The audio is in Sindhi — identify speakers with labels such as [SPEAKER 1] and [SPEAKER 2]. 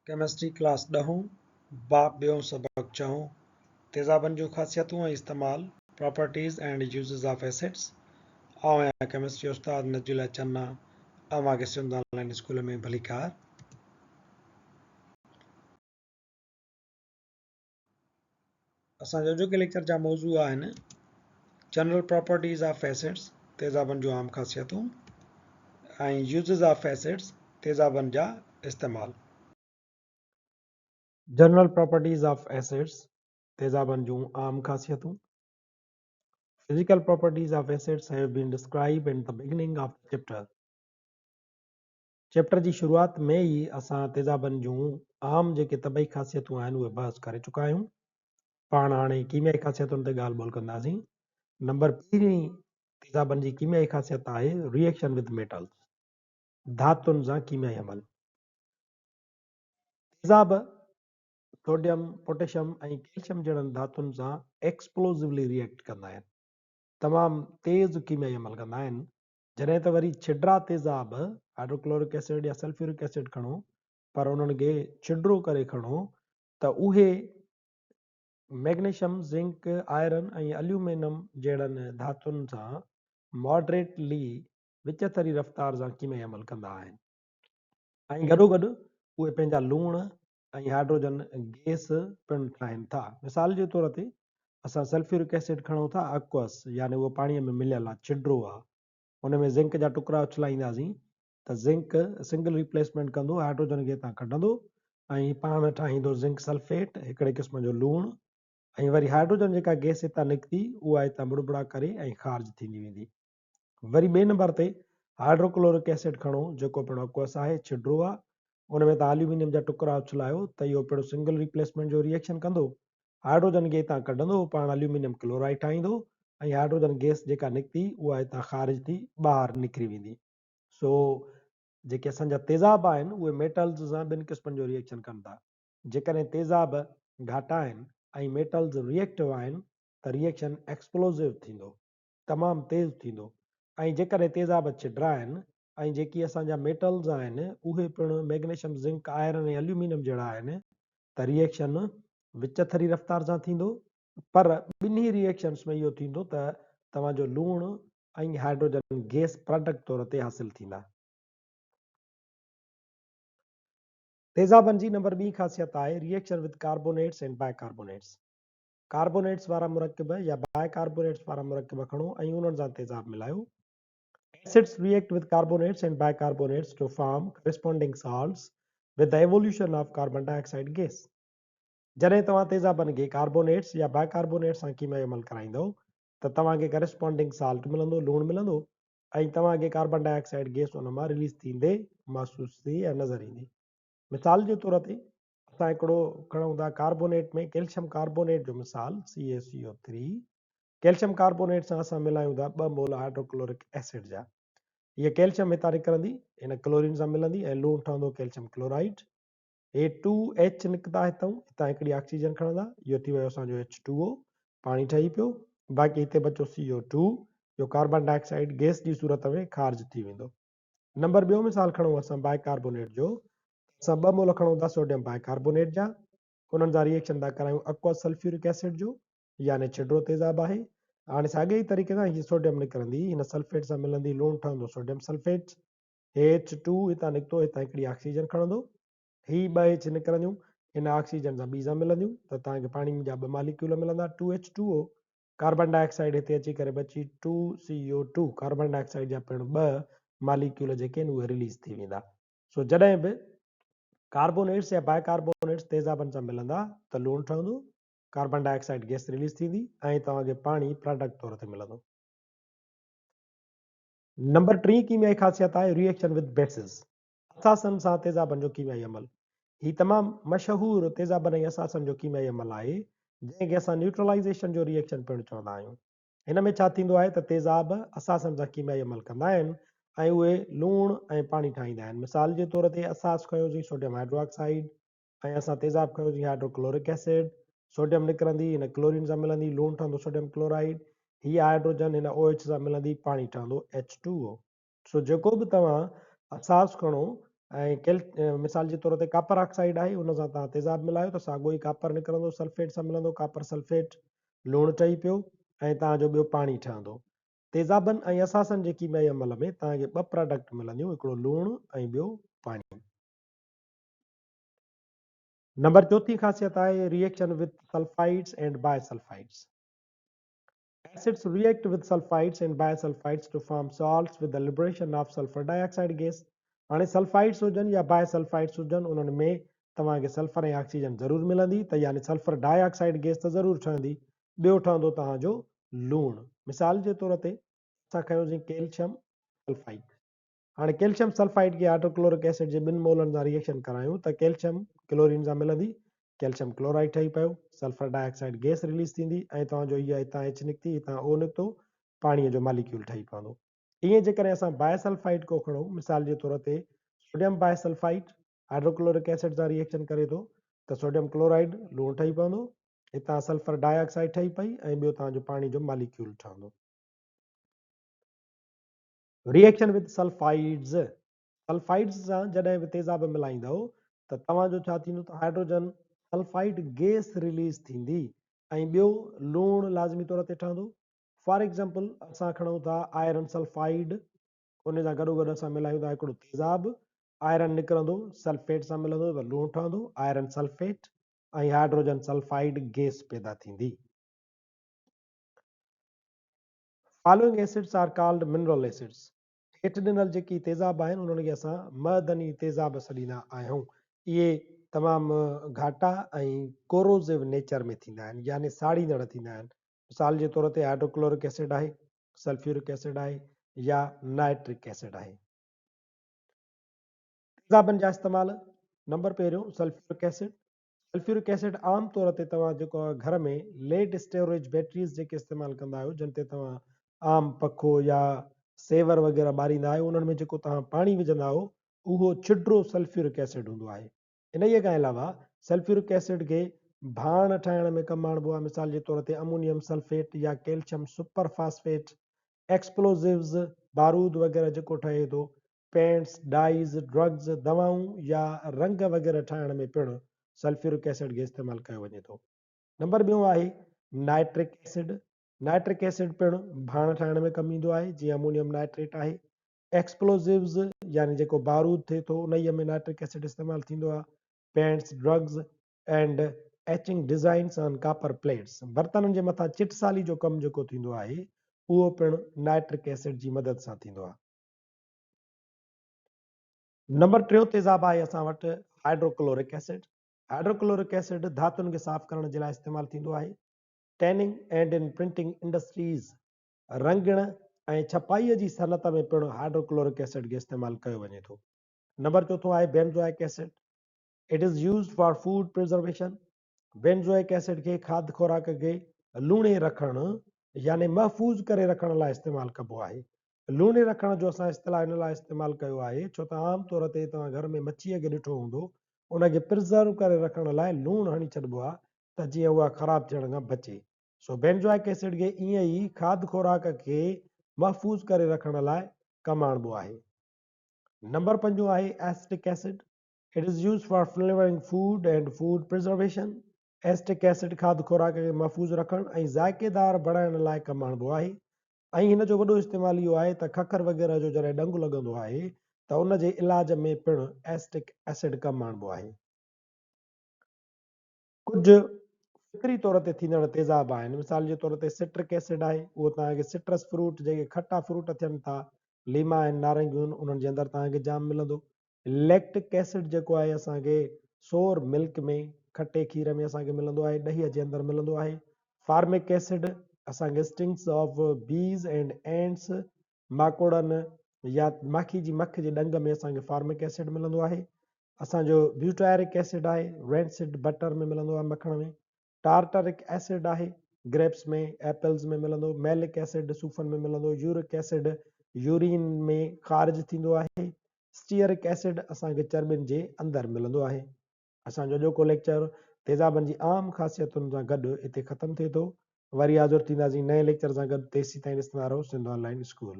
[SPEAKER 1] ڪيمسٽري ڪلاس ڏهون، باب ٻيون سبق ڇهون، تيزابن جون خاصيتون ۽ استعمال، Properties and Uses of Acids، آئون آهيان ڪيمسٽري استاد نجي الله چنا، اوهان کي سنڌ آن لائين اسڪول ۾ ڀليڪار. اسان جا اڄوڪي ليڪچر جا موضوع آهن، جنرل پراپرٽيز آف ايسڊس، تيزابن جون عام خاصيتون، ۽ يوزز آف ايسڊس، تيزابن جا استعمال. جنرل پراپرٽيز آف ايسڊس، تيزابن جون عام خاصيتون. Physical properties of acids have been described in the beginning of the chapter. Chapter جي شروعات ۾ ئي اسان تيزابن جون عام جيڪي طبعي خاصيتون آهن اهي بحث ڪري چڪا آهيون. پاڻ هاڻي ڪيميائي خاصيتن تي ڳالهه ٻولهه ڪنداسين. نمبر پهرين تيزابن جي ڪيميائي خاصيت آهي ريئيڪشن وٿ ميٽلز، ڌاتن سان ڪيميائي عمل. تيزاب سوڊيم، پوٽيشم ۽ ڪيلشيم جهڙن ڌاتن سان ايڪسپلوزولي ريئيڪٽ ڪندا آهن. تمام تيز ڪيميائي عمل ڪندا آهن. جڏهن ته وري ڇڊرا تيزاب، هائڊروڪلورڪ ايسڊ يا سلفيورڪ ايسڊ کڻو پر انهن کي ڇڊرو ڪري کڻو ته اهي مئگنيشم، زنڪ، آئرن ۽ اليومينم جهڙن ڌاتن سان ماڊريٽلي وچٿري رفتار سان ڪيميائي عمل ڪندا آهن ۽ گڏوگڏ اهي پنهنجا لوڻ ۽ هائڊروجن گئس پڻ ٺاهين ٿا. مثال جي طور تي اسان سلفيورڪ ايسڊ کڻون ٿا Aqueous يعني اهو پاڻيء ۾ مليل آهي، ڇڊرو آهي. ان ۾ زنڪ جا ٽڪرا اڇلائينداسين ته زنڪ سنگل ريپليسمينٽ ڪندو، هائڊروجن کي هتان ڪڍندو ۽ پاڻ ٺاهيندو زنڪ سلفيٽ، هڪڙي قسم جو لوڻ، ۽ وري هائڊروجن جيڪا گئس هتان نڪتي اها هتان بڙبڙا ڪري ۽ خارج ٿيندي ويندي. وري ٻئي نمبر تي هائڊروڪلورڪ ايسڊ کڻو جيڪو پڻ اڪوس آهي، ڇڊرو آهي، ان ۾ توهان اليومينيم جا ٽڪرا اڇلايو ته اهو پڻ سنگل ريپليسمينٽ جو ريئيڪشن ڪندو، هائڊروجن کي هتان ڪڍندو، پاڻ اليومينيم ڪلورائيڊ ٺاهيندو ۽ هائڊروجن گئس جيڪا نڪتي اها هتان خارج ٿي ٻاهر نڪري ويندي. سو جيڪي اسان جا تيزاب آهن اهي ميٽلز سان ٻن قسمن جو ريئيڪشن ڪن ٿا. جيڪڏهن تيزاب گهاٽا آهن ۽ ميٽلز ريئيڪٽو آهن ته ريئيڪشن ايڪسپلوزو ٿيندو. تمام تيز ٿيندو ۽ جيڪڏهن تيزاب ڇڊرا آهن ۽ جيڪي اسان جا ميٽلز آهن اهي پڻ ميگنيشم، زنڪ، آئرن ۽ اليومينم جهڙا آهن ته ريئيڪشن وچٿري رفتار سان ٿيندو پر ٻنهي ريئيڪشنز ۾ اهو ٿيندو ته توهان جو لوڻ ۽ هائڊروجن گيس پراڊڪٽ طور تي حاصل ٿيندا. تيزابن جي نمبر ٻي خاصيت آهي reaction with carbonates and bicarbonates. Carbonates وارا مرڪب يا باء ڪاربونيٽس وارا مرڪب کڻو ۽ انهن سان تيزاب ملايو. Acids react with carbonates and bicarbonates to form corresponding salts with the evolution of carbon dioxide gas. جڏهن توهان تيزابن کي ڪاربونيٽس يا باء ڪاربونيٽس سان ڪيميائي عمل ڪرائيندؤ ته توهان کي ڪرسپانڊنگ سالٽ ملندو، لوڻ ملندو، ۽ توهان کي ڪاربان ڊاء آڪسائيڊ گيس ان مان رليز ٿيندي محسوس ٿي يا نظر ايندي. مثال جي طور تي اسان هڪڙو کڻون ٿا ڪاربونيٽ ۾ ڪيلشم ڪاربونيٽ جو مثال CaCO3 calcium carbonate سان اسان ملايون ٿا 2 مول هائڊروڪلورڪ ايسڊ جا. هيء ڪيلشم هتان نڪرندي هن ڪلورين سان ملندي ۽ لوڻ ٺهندو ڪيلشم ڪلورائيڊ. هي 2H نڪتا هتان، هتان هڪڙي آڪسيجن کڻندا، اهو ٿي ويو اسان جو H2O، پاڻي ٺهي پيو، باقي هتي بچو CO2 جو ڪاربان ڊاء آڪسائيڊ گئس جي صورت ۾ خارج ٿي ويندو. نمبر ٻيو مثال کڻون اسان باء ڪاربونيٽ جو ته اسان ٻه مول کڻون ٿا سوڊيم باء ڪاربونيٽ جا انهن سان ريئيڪشن ٿا ڪرايون اڪوا سلفيورڪ ايسڊ جو يعني ڇڊرو تيزاب آهي هاڻي ساڳي ئي طريقي سان هي سوڊيم نڪرندي هن سلفيٽ سان ملندي لوڻ ٺهندو سوڊيم سلفيٽ هي ايڇ ٽو هتان نڪتو هتان هڪڙي آڪسيجن کڻندو هي ٻه ايڇ نڪرنديون هن آڪسيجن سان ٻي سان ملنديون ته توهان کي پاڻي جا ٻه ماليڪيول ملندا two H two O carbon dioxide هتي اچي ڪري بچي two C O two carbon dioxide جا پڻ ٻه ماليڪيول جيڪي آهن اهي رليز ٿي ويندا. سو جڏهن به ڪاربونيٽس يا باء ڪاربونيٽس تيزابن سان ملندا ته لوڻ ٺهندو، ڪاربان ڊاء آڪسائيڊ گئس release ٿيندي ۽ توهان کي پاڻي پراڊڪٽ طور تي ملندو. نمبر ٽين ڪيميائي خاصيت آهي ري ايڪشن وٿ بيسز، اثاثن سان تيزابن جو ڪيميائي عمل. هي تمام مشهور تيزابن ۽ اثاثن جو ڪيميائي عمل آهي، جنهن کي اسان نيوٽرلائيزيشن جو ري ايڪشن پڻ چوندا آهيون. هن ۾ ڇا ٿيندو آهي ته تيزاب اثاثن سان ڪيميائي عمل ڪندا آهن ۽ اهي لوڻ ۽ پاڻي ٺاهيندا آهن. مثال جي طور تي اثاث کنيوسين سوڊيم هائيڊروآڪسائيڊ ۽ اسان تيزاب کنيوسين هائيڊروڪلورڪ ايسڊ. سوڊيم نڪرندي هن ڪلورين سان ملندي لوڻ ٺهندو سوڊيم ڪلورائيڊ. هيء هائيڊروجن هن OH سان ملندي پاڻي ٺهندو H2O. سو جيڪو به توهان اساس کڻو ۽ ڪيل مثال جي طور تي ڪاپر آڪسائيڊ آهي ان سان توهان تيزاب ملايو ته ساڳو ئي ڪاپر نڪرندو سلفيٽ سان ملندو ڪاپر سلفيٽ لوڻ ٺهي پيو ۽ توهان جو ٻيو پاڻي ٺهندو. تيزابن ۽ اثاثن جي ڪيميائي عمل ۾ توهان کي ٻه پراڊڪٽ ملنديون هڪڙو لوڻ ۽ ٻيو پاڻي. نمبر چوٿين خاصيت آهي reaction with sulphides and bisulphides. Acids react with sulphides and bisulphides to form salts with the liberation of sulfur dioxide gas. هاڻي سلفائيڊس هجن يا باء سلفائيڊس هجن انهن ۾ توهان کي سلفر ۽ آڪسيجن ضرور ملندي ته يعني سلفر ڊاء آڪسائيڊ گيس ته ضرور ٺهندي. ٻيو ٺهندو توهان جو لوڻ. مثال جي طور تي اسان کنيوسين ڪيلشم سلفائيڊ. هاڻي ڪيلشم سلفائيڊ کي هائڊروڪلورڪ ايسڊ جي ٻن مولن سان ريئيڪشن ڪرايون ته ڪيلشم ڪلورين سان ملندي ڪيلشم ڪلورائيڊ ٺهي پيو، سلفر ڊاء آڪسائيڊ گيس release ٿيندي ۽ توهان جو هيء هتان ايڇ نڪتي هتان او نڪتو پاڻيء جو ماليڪيول ٺهي پوندو. ائين جيڪڏهن اسان باء سلفائيڊ ڪو کڻون مثال جي طور تي سوڊيم باء سلفائيڊ هائڊروڪلورڪ ايسڊ سان ريئيڪشن ڪري ٿو ته سوڊيم ڪلورائيڊ لوڻ ٺهي پوندو، هتان سلفر ڊاء آڪسائيڊ ٺهي پئي ۽ ٻيو توهان جو پاڻي جو ماليڪيول ٺهندو. ريئيڪشن وٿ سلفائيڊز، سلفائيڊز سان جڏهن به تيزاب ملائيندؤ ته توهان جو ڇا ٿيندو ته هائڊروجن سلفائيڊ گيس رليز ٿيندي ۽ ٻيو لوڻ لازمي طور تي ٺهندو. فار ايگزامپل اسان کڻون ٿا آئرن سلفائيڊ ان سان گڏوگڏ اسان ملايون ٿا هڪڙو تيزاب آئرن نڪرندو سلفيٽ سان ملندو ته لوڻ ٺهندو iron sulphate ۽ hydrogen sulphide gas پيدا ٿيندي. Following acids are called mineral acids هيٺ ڏنل جيڪي تيزاب آهن انهن کي اسان معدني تيزاب سڏيندا آهيون. اهي تمام گهاٽا ۽ ڪوروزيو نيچر ۾ ٿيندا آهن يعني ساڙيندڙ ٿيندا آهن. مثال جي طور تي هائڊروڪلورڪ ايسڊ آهي، سلفيورڪ ايسڊ آهي يا نائٽرڪ ايسڊ آهي. تيزابن جا استعمال، نمبر پهريون سلفيورڪ ايسڊ، سلفيورڪ ايسڊ عام طور تي توهان جيڪو گهر ۾ ليڊ اسٽوريج بيٽريز جيڪي استعمال ڪندا آهيو جن تي توهان عام پکو يا سيور وغيره ٻاريندا آهيو انهن ۾ جيڪو توهان پاڻي وجهندا آهيو اهو ڇڊرو سلفيورڪ ايسڊ هوندو آهي. انهيء کان علاوه سلفيورڪ ايسڊ کي ڀاڻ ٺاهڻ ۾ ڪم آڻبو آهي مثال جي طور تي امونيم سلفيٽ يا ڪيلشم سپر فاسفيٽ، ايڪسپلوزوز، بارود وغيره جيڪو ٺهي ٿو پينٽس، ڊائيز، ڊرگز، دوائون يا رنگ وغيره ٺاهڻ ۾ پڻ سلفيورڪ ايسڊ کي استعمال ڪيو وڃي ٿو. نمبر ٻيون آهي نائٽرڪ ايسڊ، نائٽرڪ ايسڊ پڻ ڀاڻ ٺاهڻ ۾ ڪم ايندو آهي جيئن امونيم نائٽريٽ آهي. ايڪسپلوزوز يعني جيڪو بارود ٿئي ٿو انهيء ۾ نائٽرڪ ايسڊ استعمال ٿيندو آهي. Paints, drugs and etching designs on copper plates برتنن جي مٿان چٽسالي جو ڪم جيڪو ٿيندو آهي اهو پڻ نائٽرڪ ايسڊ جي مدد سان ٿيندو آهي. نمبر ٽيون تيزاب آهي اسان وٽ هائڊروڪلورڪ ايسڊ. هائڊروڪلورڪ ايسڊ ڌاتن کي صاف ڪرڻ جي لاء استعمال ٿيندو آهي. Tanning and in printing industries رنگڻ ۽ ڇپائيء جي صنعت ۾ پڻ هائڊروڪلورڪ ايسڊ کي استعمال ڪيو وڃي ٿو. نمبر چوٿون آهي benzoic acid. It is used for food preservation. Benzoic acid کي کاڌ خوراڪ کي لوڻي رکڻ يعني محفوظ ڪري رکڻ لاء استعمال ڪبو آهي. لوڻي رکڻ جو اسان اصطلاح ان لاء استعمال ڪيو آهي ڇو ته عام طور تي توهان گهر ۾ مڇيء کي ڏٺو هوندو ان کي پرزرو ڪري رکڻ لاء لوڻ هڻي ڇڏبو آهي ته جيئن اها خراب ٿيڻ کان بچي. سو بينزوائڪ ايسڊ کي ائين ئي کاڌ خوراڪ کي محفوظ ڪري رکڻ لاء ڪم آڻبو آهي. نمبر پنجون آهي acetic acid. It is used for flavouring food and food preservation. Acetic acid کاڌ خوراڪ کي محفوظ رکڻ ۽ ذائقيدار بڻائڻ لاء ڪم آڻبو آهي. ۽ هن جو وڏو استعمال اهو آهي ته ککر وغيره جو جڏهن ڏنگ لڳندو آهي ته ان جي علاج ۾ پڻ ايسٽڪ ايسڊ ڪم آڻبو آهي. ڪجهه فطري طور تي ٿيندڙ تيزاب آهن مثال جي طور تي سٽرڪ ايسڊ آهي اهو توهان کي سٽرس فروٽ جيڪي کٽا فروٽ ٿين ٿا ليما آهن نارنگيون آهن انهن جي اندر توهان کي جام ملندو. ليڪٽڪ ايسڊ جيڪو آهي اسان کي سور ملڪ ۾ کٽي کير ۾ اسان کي ملندو آهي ڏهي جي اندر ملندو آهي. فارمڪ ايسڊ اسان کي stings of bees and ants ماڪوڙن يا ماکي جي مک جي ڏنگ ۾ اسان کي فارمڪ ايسڊ ملندو آهي. اسان جو بيوٽائرڪ ايسڊ آهي رينسڊ بٽر ۾ ملندو آهي مکڻ ۾. ٽارٽرڪ ايسڊ آهي گريپس ۾ ايپلز ۾ ملندو. ميلڪ ايسڊ صوفن ۾ ملندو. يورڪ ايسڊ يورين ۾ خارج ٿيندو آهي. اسٽيئرڪ ايسڊ اسان کي چرٻين جي اندر ملندو آهي. اسان جو اڄوڪو ليڪچر تيزابن جي عام خاصيتن سان گڏ اتي ختم ٿئي ٿو. وري حاضر ٿينداسين نئين ليڪچر سان گڏ تيسيتائين ڏسندا رهو سنڌ آن لائين اسڪول.